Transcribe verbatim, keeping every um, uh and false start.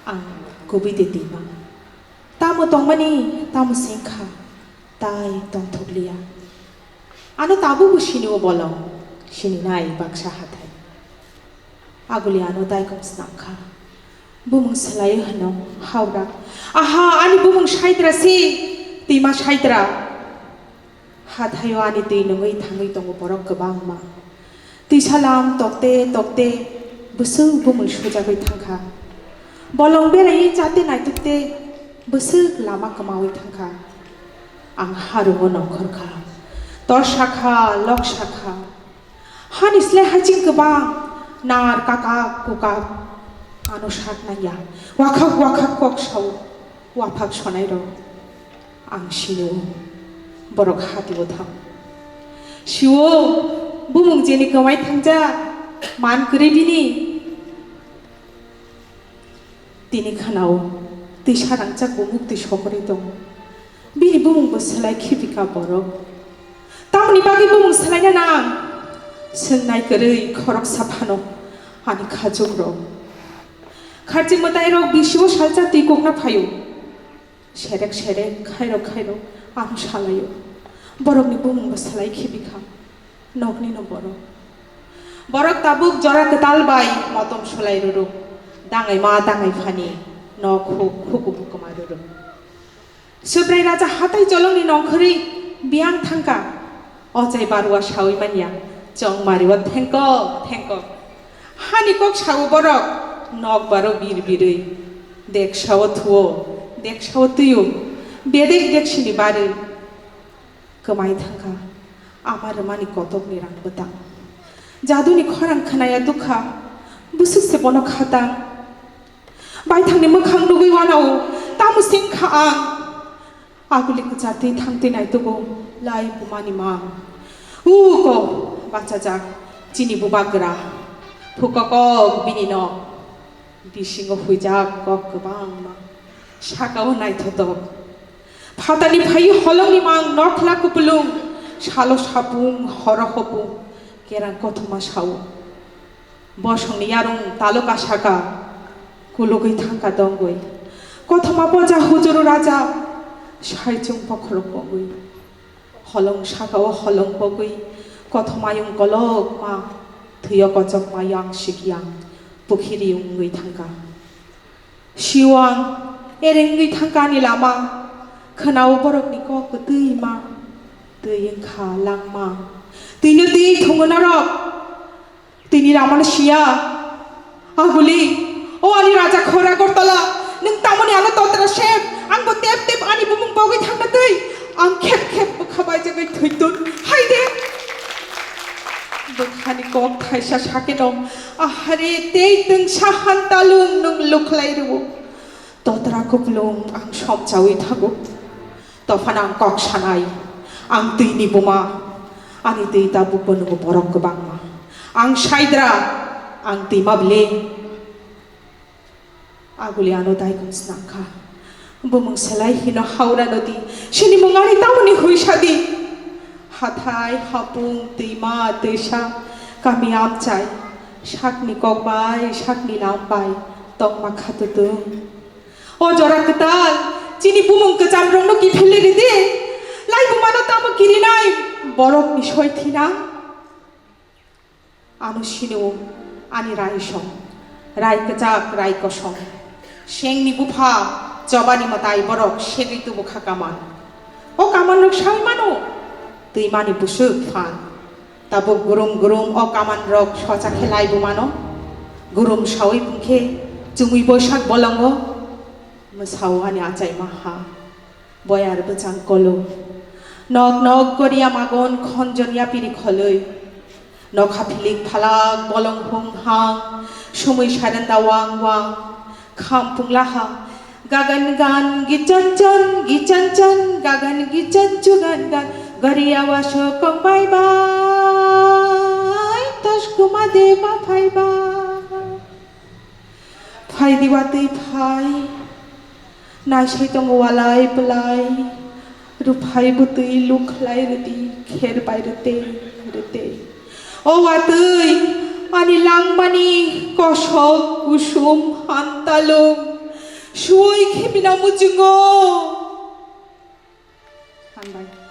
Ang kubui de twima. Tamo tongmani, tamo sengkha, tai tongthokliya. Ano tabukbo sinio bolong, sininai baksa hathai. Aguli ano daikong snamkha. Bumung swlaiwi hwno, Haura. Aha, ani bumung saitra si, twima saitra. Hathaio ani twi nungwi thangwi tongo borok kwbangma. Twisa lam tokte tokte bwswk bumung sujagwi thangkha. Bolong beraiwi chate naitukte bwswk lama kwmawi thangkha. Ang harungo nongkhorkha. Torsakha, loksakha. Hani slai haching kwbang nar kakak kukak ano sak nangya. Wakhak wakhak kok sao, waphak sonai rok. Ang sio, borok hatio thang. Sio, bumung jeni kwmai thangjak, man kwrwi bini. Tini khanao, twi sarangchak bo mukti sokorwi tongo. Bini bumung bo swlai khibika borok. Tamoni bagwi bumung swlaina nang? Swngnai kwrwi khoroksa phano ani khajuk rok. Kharching mwtai rok bisio salsa twi kokna phaio. Serek serek, khairok khairok, ang salaio. Borokni bumung bo swlai khibikha. Nokni no borok. Borok tabuk jora kwtal bai motom sulai rwrwk. Dangai ma dangai phani nok huk hukumu kwma rwrwk. Subrai raja hatai cholongni nongkhorwi biyang thangka. Ochai barua sawi manya, chong mario thengkok thengkok. Hani kok sao borok, nok baro bir birwi. Deksao thuo, deksao twio, bedek deksini barwi. Kwmai thangkha, ama rwmani kotokni rang bwtang. Jaduni khorang khwnaya dukha, bwswk se bono khatang. Baithangni mwkhang nugwi uanao, tamo sengkha ang. Aguli kwchartwi thangtwi naitugo lai bumani mang. Uko bachajak chini bubagra. Phukokok bini nok. Bisingo huijak kok kwbangma. Sakao naithotok. Phatani phai holongni mang nokhla kupulung. Salo sapung horo hopung. Kerang kothoma sao. Bosongni yarung talo kasaka, kulugwi thangka dongwi. Kothoma poja hujuru raja, saichung bokhorok pogwi. Holong sakao holong pogwi, kothomayung kolokma, thwio kochokma yang sikyang, pukhiriyung wngwi thangka. Siwang, erengwi thangka ani lama, khwnao borokni kok kwtwima, twi wngkha langma. Twino twi thungo norok. Tini ramano siya. Aguli, o ani raja khora Agartala, nwng tamoni ano totra sem, ang bo tep tep ani bumung bogwi thangna twi, ang khep khep bwkha baijagwi thwitun. Haide! Bwkhani kok thaisa sakeno, ahare tei twngsa hantalung nwng lukhlai rwo. Totra kuplung ang somchawi thago. Tophano ang kok sanai. Ang twini buma. Ani twi tabukbo nungo borok kwbangma. Ang saidra. Ang twima bwle. Aguli ano daikung snamkha. Bumung selai hino Haura nodi. Sini mung ani tamoni huisadi. Hathai, hapung, twima, twisa, kami amchai. Sakni kok bai, sakni lam bai. Tongma khatutung. O jora kwtal, chini bumung kwcham rokno kiphilwi ridi. Lai bumano tamo kirinai, borokni soi thinang. Ano sinio, ani rai song, rai kwchak, rai kosong. Sengni bupha, chobani mwtai borok segwi tubu kha kaman. O kaman rok sai mano, twimani bwswk phan. Tabuk gurum gurum o kaman rok socha khe lai bumano. Gurum sawi bungkhe chumui boisak bolongo. Mwsao ani achai maha. Boyar bwchang kolo. Nok nok goria magon khonjon yapiri kholoi. Nokha philik phalak bolong hung hang. Sumui sarenda wang wang. Kham punglaha. Gagan gan gichan chan, gichan chan, gagan gichan chugan gan. Gari awaso kong bai bai, tos kuma de ma phai bai. Phai di watwi phai, naisai tongo walai belai. Ruphai bwtwi lukhlai rwdi kher bai rwtwi rwtwi. O watwi, ani langmani kosok kusom hantalung. Nang muchungo. Hambai.